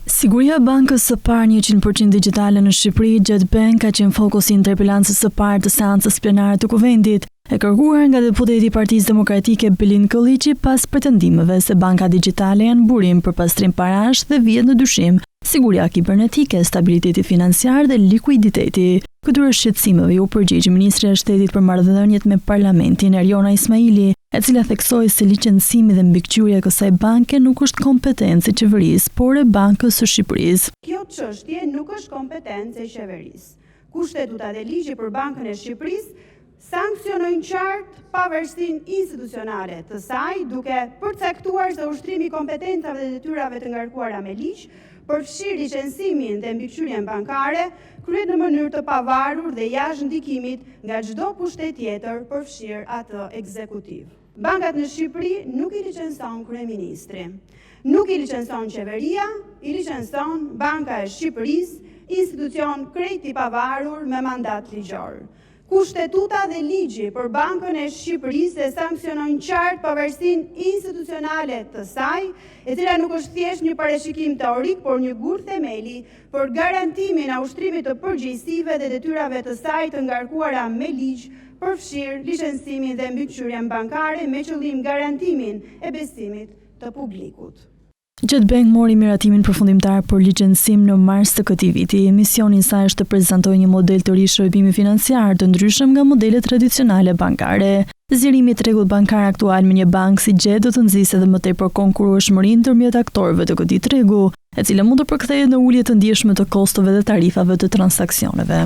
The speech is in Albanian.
Siguria e bankës së parë 100% digjitale në Shqipëri, Jet Bank, ka qenë fokusi i interpelancës së parë të seancës plenare të Kuvendit, e kërkuar nga deputeti i Partisë Demokratike Belind Këlliçi pas pretendimeve se bankat digjitale janë burim për pastrim parash dhe vihet në dyshim siguria kibernetike, stabiliteti financiar dhe likuiditeti. Këtyre shqetësimeve iu përgjigj ministrja e Shtetit për Marrëdhëniet me Parlamentin, Erjona Ismaili, e cila theksoi se licencimi dhe mbikëqyrja e kësaj banke nuk është kompetencë e qeverisë, por e Bankës së Shqipërisë. Kjo çështje nuk është kompetencë e qeverisë. Kushtetuta dhe ligji për Bankën e Shqipërisë sanksionojnë qartë pavarësinë institucionale të saj, duke përcaktuar se ushtrimi i kompetencave dhe detyrave të ngarkuara me ligj, përfshirë licencimin dhe mbikëqyrjen bankare, kryhet në mënyrë të pavarur dhe jashtë ndikimit nga çdo pushtet tjetër, përfshirë atë ekzekutiv. Bankat në Shqipëri nuk i licencon kryeministri. Nuk i licencon qeveria, i licencon Banka e Shqipërisë, institucion krejt i pavarur me mandat ligjor. Kushtetuta dhe ligji për Bankën e Shqipërisë e sanksionojnë qartë pavarësinë institucionale të saj, e cila nuk është thjesht një parashikim teorik, por një gur themeli për garantimin e ushtrimit të përgjegjësive dhe detyrave të saj të ngarkuara me ligj, përfshirë licencimin dhe mbikëqyrjen bankare me qëllim garantimin e besimit të publikut. Jet Bank mori miratimin përfundimtar për licencim në mars të këtij viti. Misioni i saj është të prezantojë një model të ri shërbimi financiar, të ndryshëm nga modelet tradicionale bankare. Zgjerimi i tregut bankar aktual me një bankë si Jet do të nxisë edhe më tepër konkurrueshmërinë ndërmjet aktorëve të këtij tregu, e cila mund të përkthehet në ulje të ndjeshme të kostove dhe tarifave të transaksioneve.